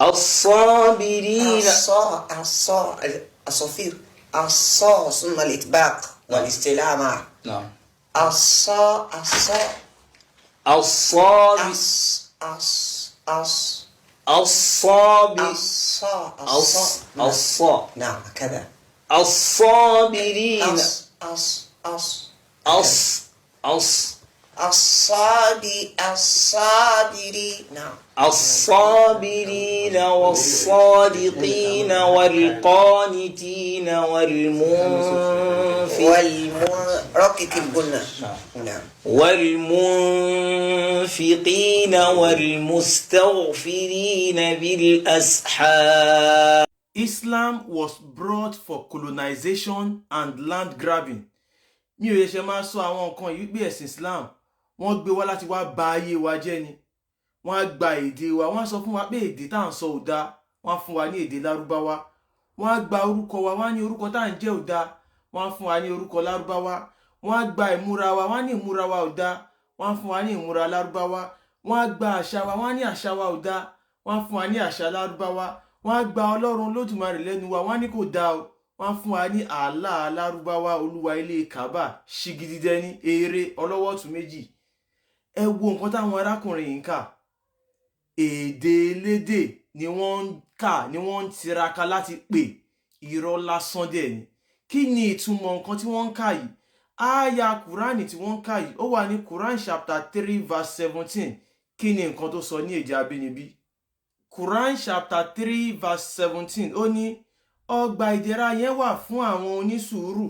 الصابرين. الصا الصا الصفير الصا ثم الإطباق والاستيلاء معه. نعم. الصا الصا. الصاب. أص أص أص. الصاب. الصا الص الصا، نعم. الصا. نعم، هكذا. الصابرين. أص أص أص، هكذا. أص أص. الصابي الصابري، نعم. الصابرين والصادقين والقانتين والمنفقين. والمن رقق الجنة. نعم. نعم. والمنفقين والمستغفرين بالأسحار. Islam was brought for colonization and land grabbing. Mi ò ṣẹ̀ṣẹ̀ máa sọ àwọn nǹkan yìí pé ẹ̀sìn Islam, wọ́n gbé wá láti wá ba ayé wa jẹ́ ni. Wọ́n á gba èdè wa, wọ́n á sọ fún wa pé èdè tá à ń sọ ò dáa, wọ́n á fún wa ní èdè Lárúbáwá. Wọ́n á gba orúkọ wa, wọ́n á ní orúkọ tá à ń jẹ́ ò dáa, wọ́n á fún wa ní orúkọ Lárúbáwá. Wọ́n á gba ìmúra wa, wọ́n á ní ìmúra wa ò dáa, wọ́n á fún wa ní ìmúra Lárúbáwá. Wọ́n á gba àṣà wa, wọ́n á ní àṣà wa ò dáa, wọ́n á fún wa ní àṣà Lárúbáwá. Wọ́n á gba Ọlọ́run Olódùmarè lẹ́nu wa, wọ́n á ní kò dáa o, wọ́n á fún wa ní Allah Lárúbáwá, olúwa ilé Kaaba, ṣigididẹni eré ọlọ́wọ́ ọ̀tún méjì. Ẹ wo nǹkan táwọn arákùnrin yìí ń kà. Èdè elédè ni wọ́n ń kà, ni wọ́n ń tiraka láti pè. Irọ́ lásán dẹ̀ ni. Kí ni ìtumọ̀ nǹkan tí wọ́n ń kà yìí? Ááyà Kúránì tí wọ́n ń kà yìí, ó wà ní Quran chapter 3 verse 17. Kí ni nǹkan tó sọ ní èdè abínibí? Quran chapter 3 verse 17, ó ní ọgbà ìdẹ̀ra yẹn wà fún àwọn onísùúrù,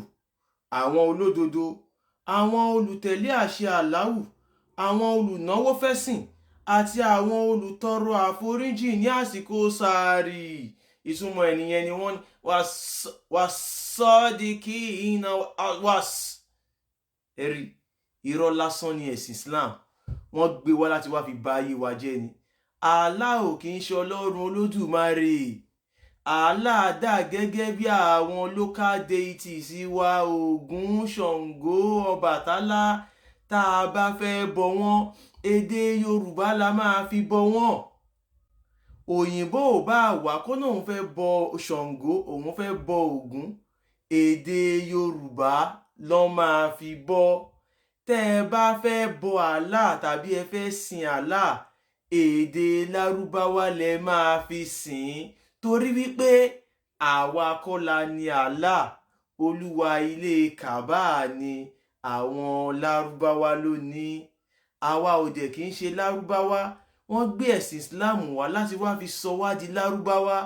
àwọn olódodo, àwọn olùtẹ̀lé àṣẹ Aláwù, àwọn olùnáwó fẹ́sìn àti àwọn olùtọrọ àforíjì ní àsìkò sàárì. Ìtumọ̀ ẹnìyẹn ni wọ́n wà sọ́ọ́dìkì iná wà ẹ̀rí. Irọ́ lásán ni ẹ̀sìn Islam. Wọ́n gbé wá láti wá fi ba ayé wa jẹ́ ni. Allah ò kì í ṣe Ọlọ́run Olódùmarè. Allah dà gẹ́gẹ́ bí àwọn local deities wa, Ògún, Ṣàngó, Ọbàtálá. Tá a bá fẹ́ bọ wọ́n, èdè Yorùbá la máa fi bọ wọ́n. Òyìnbó ò bá wà kó náà òun fẹ́ bọ Ṣàngó, òun fẹ́ bọ Ògún, èdè Yorùbá ló máa fi bọ. Tẹ́ ẹ bá fẹ́ bọ Allah tàbí ẹ fẹ́ sin Allah, èdè Lárúbáwá lẹ máa fi sìn ín, torí wípé àwa kọ́ la ní Allah. Olúwa ilé Kaaba ni, àwọn Lárúbáwá ló ní. Àwa ò dẹ̀ kì í ṣe Lárúbáwá. Wọ́n gbé ẹ̀sìn Islam wá láti wá fi sọ wá di Lárúbáwá,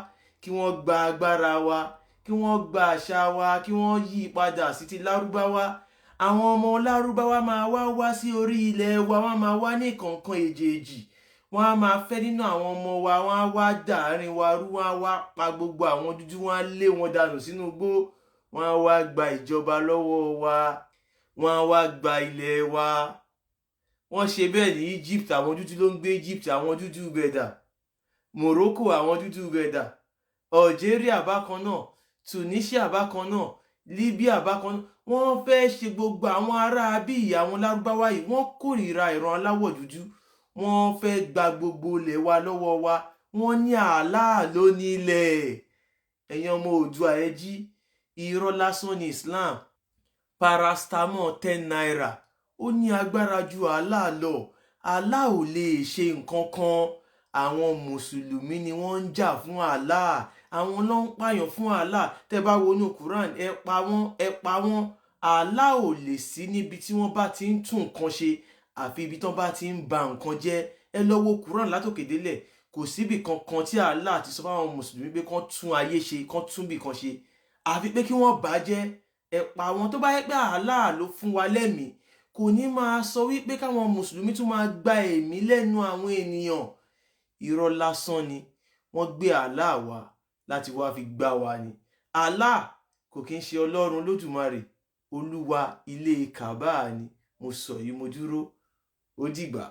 kí wọ́n gba agbára wa, kí wọ́n gba àṣà wa, kí wọ́n yí padà sí ti Lárúbáwá. Àwọn ọmọ Lárúbáwá máa wá wá sí orí ilẹ̀ wa, wọ́n máa wá ní kọ̀ọ̀kan èjèèjì, wọ́n á máa fẹ́ nínú àwọn ọmọ wa, wọ́n á wá dàárín wa rú, wọ́n á wá pa gbogbo àwọn dúdú, wọ́n á lé wọn dànù sínú igbó, wọ́n á wá gba ìjọba lọ́wọ́ wa, wọ́n á wá gba ilẹ̀ wa. Wọ́n ṣe bẹ́ẹ̀ ní Egypt, àwọn dúdú ló ń gbé Egypt, àwọn dúdú bẹ̀dà. Morocco, àwọn dúdú bẹ̀dà. Algeria bákan náà, Tunisia bákan náà, Libya bákan náà. Wọ́n fẹ́ ṣe gbogbo àwọn ará bíi àwọn Lárúbáwá yìí, wọ́n kórìíra ìran aláwọ̀ dúdú. Wọ́n fẹ́ gba gbogbo ilẹ̀ wa lọ́wọ́ wa. Wọ́n ní Allah ló ní ilẹ̀. Ẹ̀yin ọmọ Oòduà, ẹ jí. Irọ́ lásán ní Islam. Paracetamol ₦10, ó ní agbára ju Allah lọ. Allah ò lè ṣe nǹkan kan. Àwọn mùsùlùmí ni wọ́n ń jà fún Allah, àwọn ló ń pààyàn fún Allah. Tẹ́ bá wọnú Quran, ẹ pa wọ́n, ẹ pa wọ́n. Allah ò lè sí níbi tí wọ́n bá ti ń tún nǹkan ṣe, àfi ibi tí wọ́n bá ti ń ba nǹkan jẹ́. Ẹ lọ wo Quran látòkè délẹ̀, kò síbì kankan tí Allah ti sọ fáwọn mùsùlùmí pé kán tún ayé ṣe, kán tún bì kan ṣe, àfi pé kí wọ́n bàjẹ́, ẹ pa wọn. Tó bá yẹ pé Allah ló fún wa lẹ́mìí, kò ní máa sọ wípé káwọn mùsùlùmí tún máa gba ẹ̀mí lẹ́nu àwọn ènìyàn. Irọ́ lásán ni. Wọ́n gbé Allah wá láti wá fi gbá wa ni. Allah kò kí ń ṣe Ọlọ́run Lódùmarè, olúwa ilé Kaaba ni. Mo sọ yìí, mo dúró. Ó dìgbà.